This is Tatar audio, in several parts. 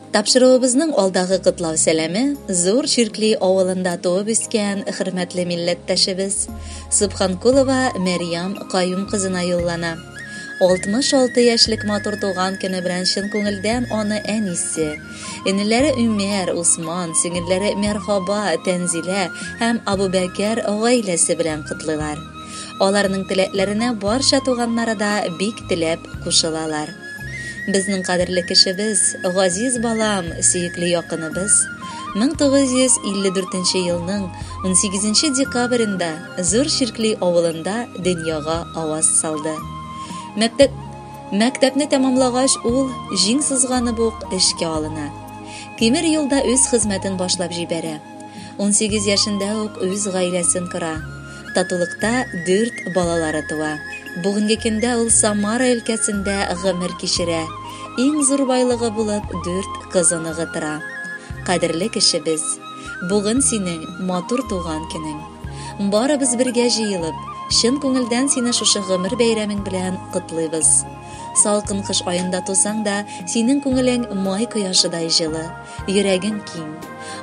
Тапшыруыбызның алдагы котлау сәламе Зур Чиркли авылында туып үскән хөрмәтле милләттәшебез Субханкулова Мәрьям Каюм кызына юллана. 66 яшьлек матур туган көне белән чын күңелдән аны әнисе, энеләре Үмәр, Усман, сеңелләре Мәрхаба, Тәнзилә һәм Абубәкәр гаиләсе белән котлыйлар. Аларның теләкләренә барча туганнары да бик теләп кушылалар. Безнең кадерле кешебез, газиз балам, сөекле якыныбыз, 1954 елның 18 декабрендә Зур Чиркли авылында дөньяга аваз салды. Мәктәп Мәктәпне тәмамлагач, ул җиң сызганып ук эшкә алына. Тимер юлда үз хезмәтен башлап җибәрә. 18 яшендә үк үз гаиләсен кора. Татулыкта дүрт балалары туа. Бүгенге көндә ул Самара өлкәсендә гомер кичерә. Иң зур байлыгы булып дүрт кыз оныгы тора. Кадерле кешебез, бүген синең матур туган көнең. Барыбыз бергә җыелып, чын күңелдән сине шушы гомер бәйрәмең белән котлыйбыз. Салкын кыш аенда тусаң да, синең күңелең май кояшыдай җылы, йөрәгең киң.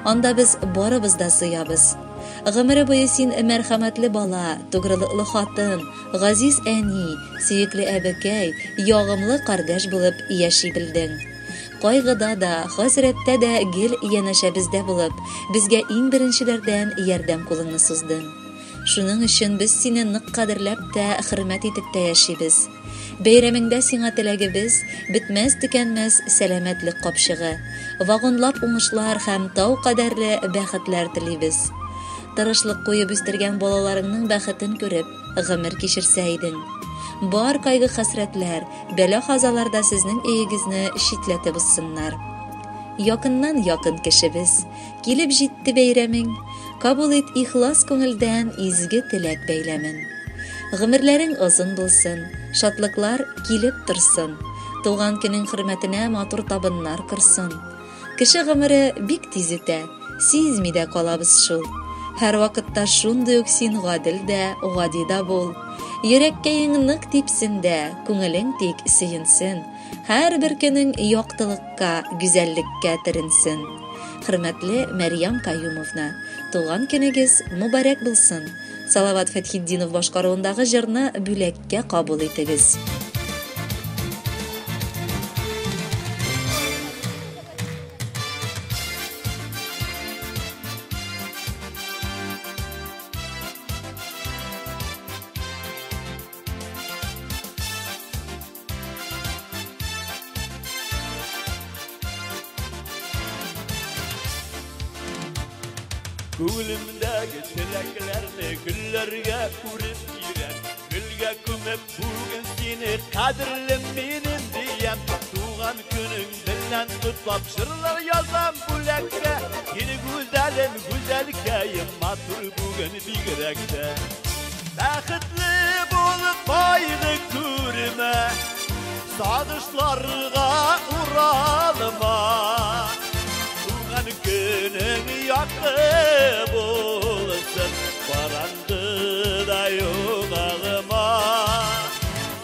Анда без барыбыз да сыябыз. Гомере буе син мәрхәмәтле бала, тугрылыклы хатын, газиз әни, сөекле әбекәй, ягымлы кардәш булып яши белдең. Кайгыда да, хәсрәттә дә гел янәшәбездә булып, безгә иң беренчеләрдән ярдәм кулыңны суздың. Шуның өчен без сине нык кадерләп тә, хөрмәт итеп тә яшибез. Бәйрәмеңдә сиңа теләгебез, бетмәс-төкәнмәс сәламәтлек капчыгы, вагонлап уңышлар һәм тау кадәрле бәхетләр телибез. Тырышлык куеп үстергән балаларыңның бәхетен күреп, гомер кичерсә идең. Бар кайгы-хәсрәтләр, бәла-казалар да сезнең өегезне читләтеп узсыннар. Якыннан якын кешебез, килеп җитте бәйрәмең, кабул ит ихлас күңелдән изге теләк бәйләмен. Гомерләрең озын булсын, шатлыклар килеп торсын. Туган көнең хөрмәтенә матур табыннар корсын. Кеше гомере бик тиз үтә, сизми дә калабыз шул. Һәрвакытта шундый ук син гадел дә, гади да бул. Йөрәккәең нык типсен дә, күңелең тик сөенсен. Һәрбер көнең яктылыкка, гүзәллеккә төренсен. Хөрмәтле Мәрьям Каюмовна, туган көнегез мөбарәк булсын! Салават Фәтхетдинов башкаруындагы җырны бүләккә кабул итегез. Күңелемдәге теләкләрне гөлләргә үреп бирәм. Гөлгә күмеп бүген сине кадерлем минем диям. Туган көнең белән котлап җырлар язам бүләккә. Сине гүзәлем, гүзәлкәем, матур бүген бигрәк тә. Бәхетле булып кайгы күрмә, сагышларга уралма. Туган көнең якты булсын, караңгыда югалма.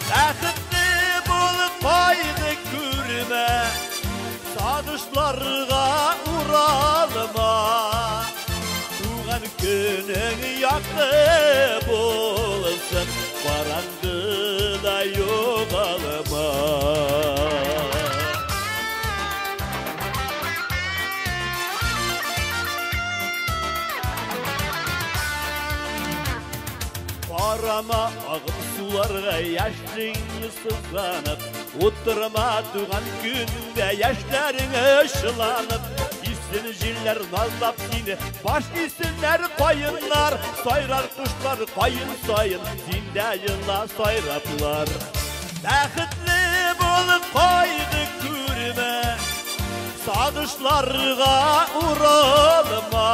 Бәхетле булып кайгы күрмә, сагышларга уралма. Туган көнең якты булсын, караңгыда югалма. Карама агым суларга яшьлегеңне сызганып, утырма туган көнеңдә яшьләрең ышыланып. Исен җилләр назлап сине, баш исеннәр каеннар, сайрар кошлар каен саен, син дә җырла сайраплар. Бәхетле булып кайгы күрмә, сагышларга уралма.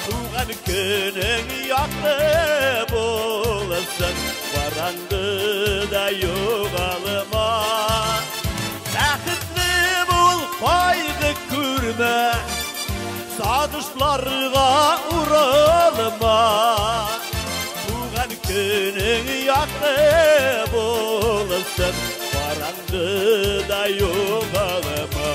Туган көнең якты булсын, караңгыда югалма. Бәхетле бул, кайгы күрмә, сагышларга уралма. Туган көнең якты булсын, Караңгыда югалма.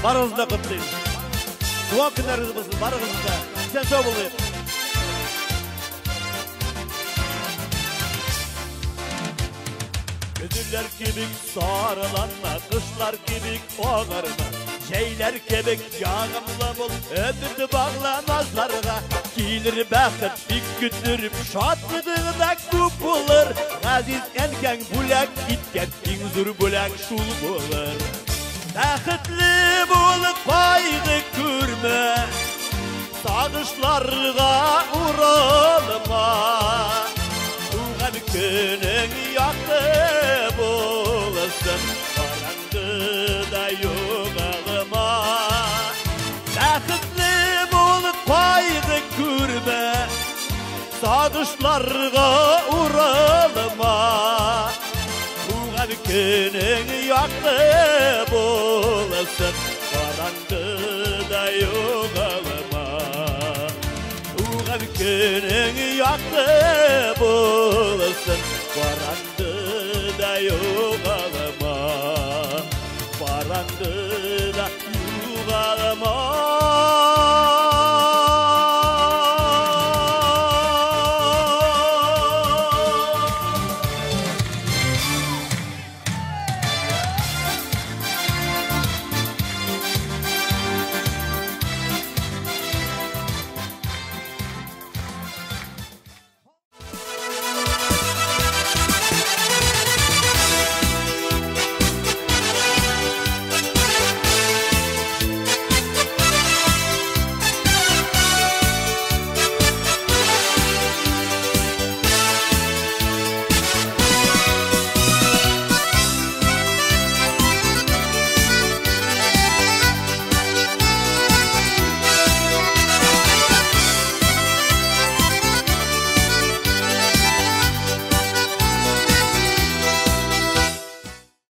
Барыгызны да котлыйм. Туган көннәрегез булсын, барыгызны да. Исән сау булыйк. Көзләр кебек сарыланма, кышлар кебек агарма, җәйләр кебек ягымлы бул, өмет багла назларга. Килер бәхет бик көттереп, шатлыгың да күп булыр. Газиз әнкәң бүләк иткән иң зур бүләк шул булыр. Бәхетле булып кайгы күрмә, сагышларга уралма. Туган көнең якты булсын, караңгыда югалма. Бәхетле булып кайгы күрмә, сагышларга уралма. Туган көнең якты булсын, караңгыда югалма. Туган көнең якты булсын, караңгыда югалма.